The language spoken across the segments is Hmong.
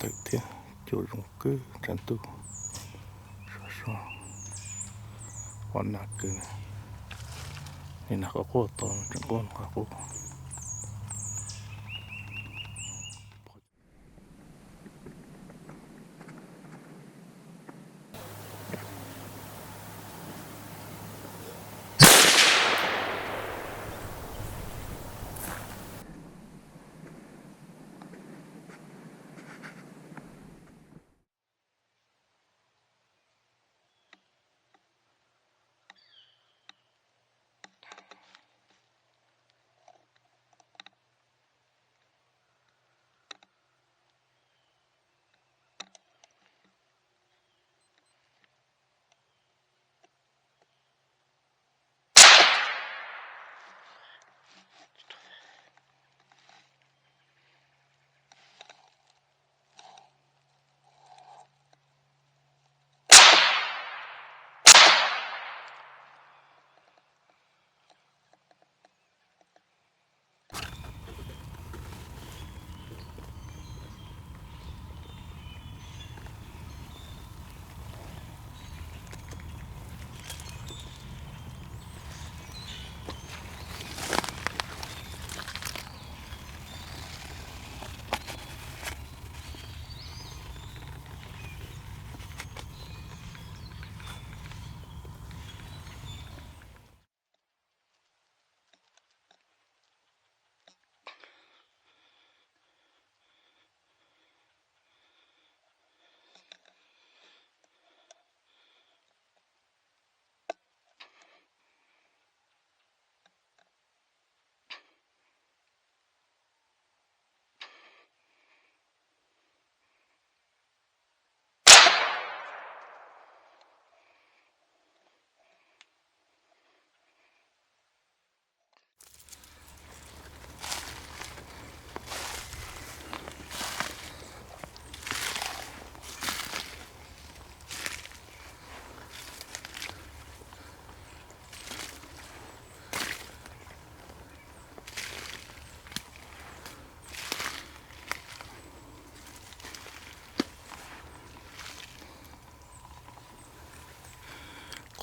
Tawm thiab, cua zoo kawg, tsaus ntuj, sov sov, pom nas kawg, niag nas qab quaj tod tseem quaj qab quaj.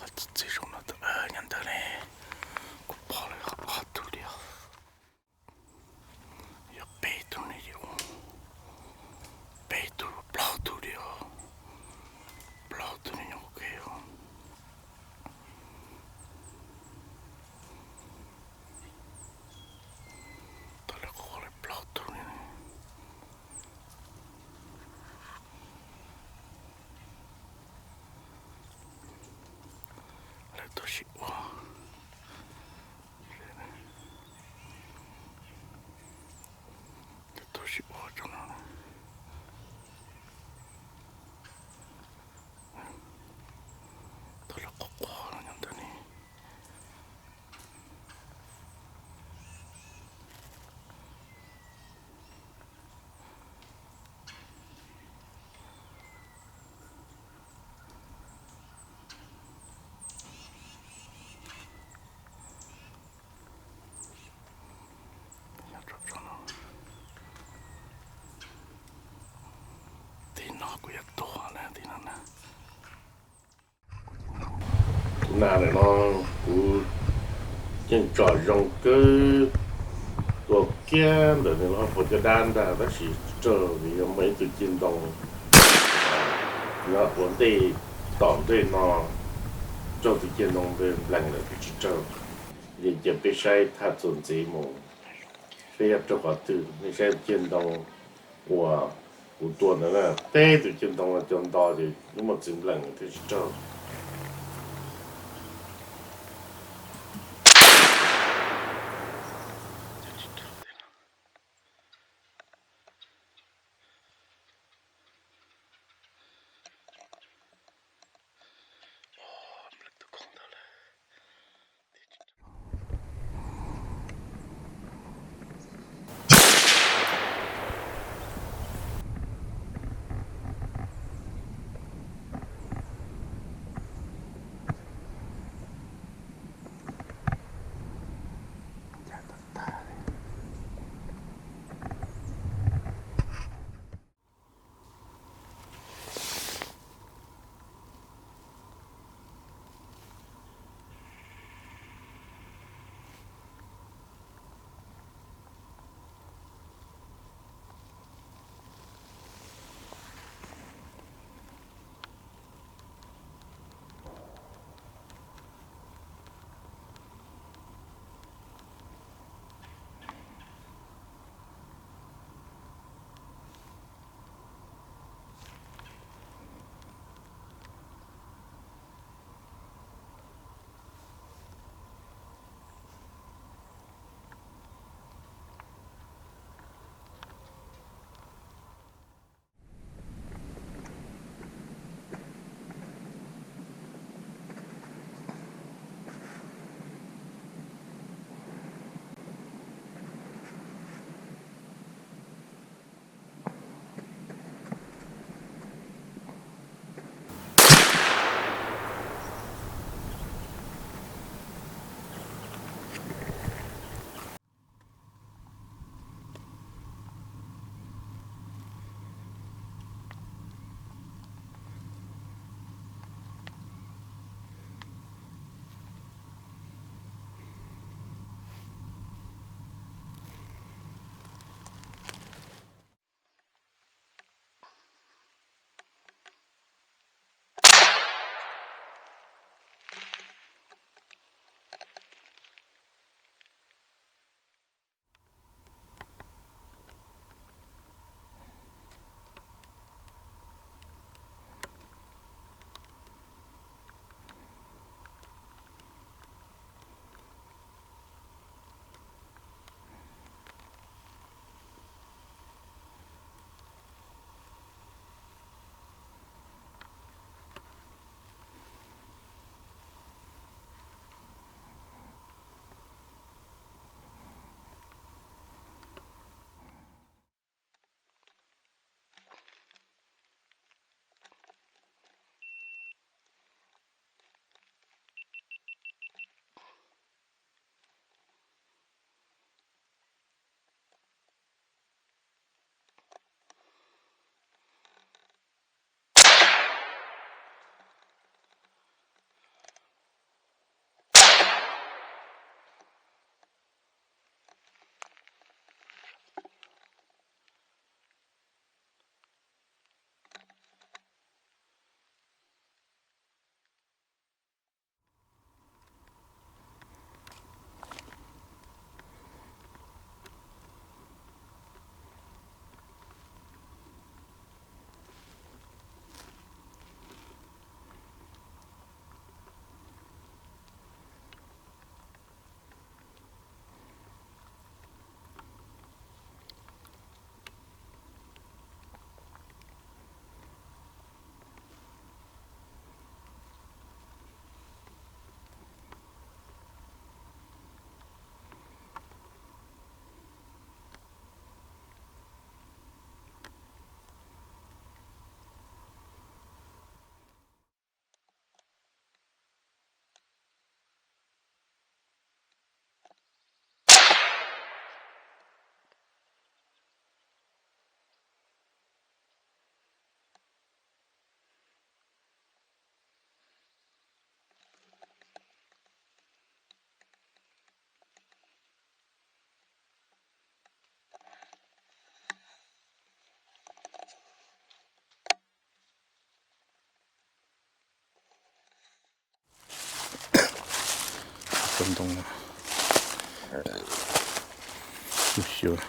Qhov txi txiv zoo no nyob ntawd ne, kuv pom lawm ob tug li os. Yog peb tug ne, peb tug plaub tug li os, plaub tug ne nyob ua ke os. Tau lawv qhov lawv plaub tug li. Lawv tuaj sim ua, lawv tuaj sim ua tso no. Tau lawv qhov qhov no nyob ntawd ne. Tim no kuv yuav tuag na, tim no na. Tus nas ntawm no kuv yeej tsom zoo kawg, tua kiag ntawm nws lub hauv paus caj dab ntag, tab sis tsis raug vim yog muaj ib tug ceg ntoo nyob ua ntej, tom ntej no, raug tus ceg ntoo nplees lawm thiaj tsis raug. Ces cia peb saib thaj txuas ntxiv mus, peb yuav raug qhov twg. Nej saib tus ceg ntoo uas kuv tua ntawd na, peb tus ceg ntoo no cov nto ces yeej muaj txiv nplees thiaj tsis raug. Cov ntoo no, mus xyuas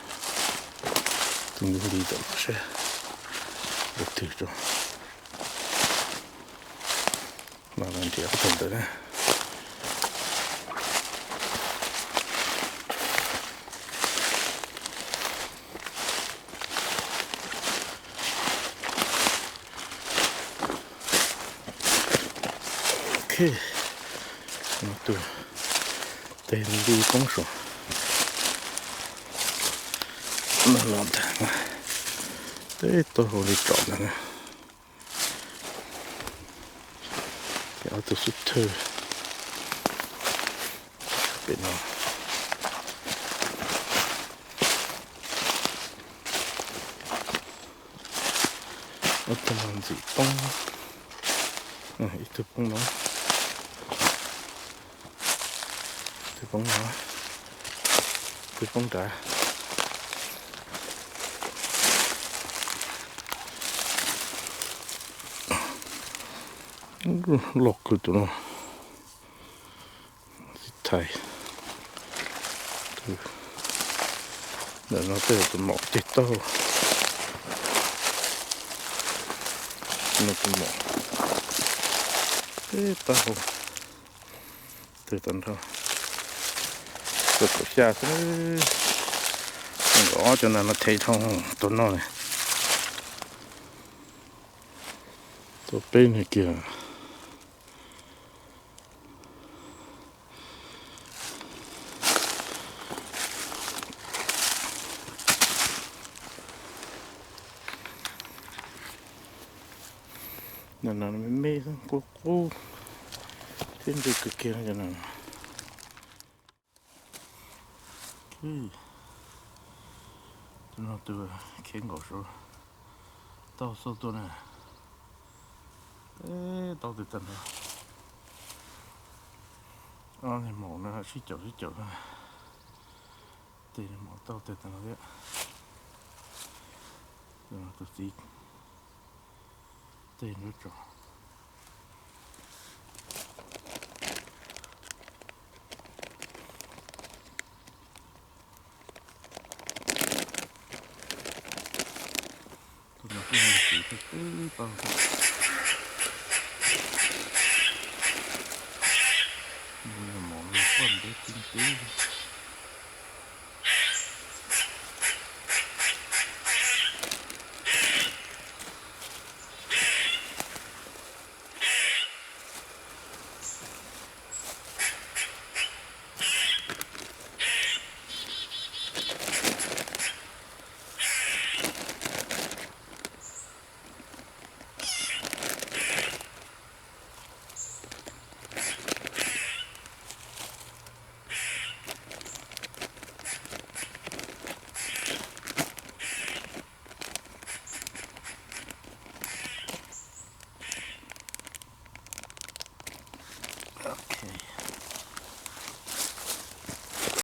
tus nyuj li tom no seb ua twg tso. Mas nrhiav qhov twg ntawd na. Ok, no tus tes nti poob saum no los ntag. Peb taub hau li tsom ntag na. Ces ob tug xub thawj pem no. Ob tug no ntxim poob, ib tug poob no, ib tug poob no, ib tug poob nrad. Loj kawg tus no. Tsis thaiv. Ntawm no tej zaum tus maum ceg taub hau. No tus maum ceg taub hau. Twg tau nrho. Tau kaum xya xwb. Nkawd ob cov ntawm no them dhau tus no ne. Tau peb niag kiag. Cov no me me xwb, qub qub thiab ntse kawg kiag cov no. Tus no tus khiav nkaum saud, tau xauj tuaj na. Tau tes tag nrho. Ob niag maum no sib caum sib caum, tes maum tau tes tag nrho thiab. Tus txiv tes nrho tso. Tus no kuj mus txiv peb peb tau thiab. Mus yog maum no quaj ntev ti ntev. Ok.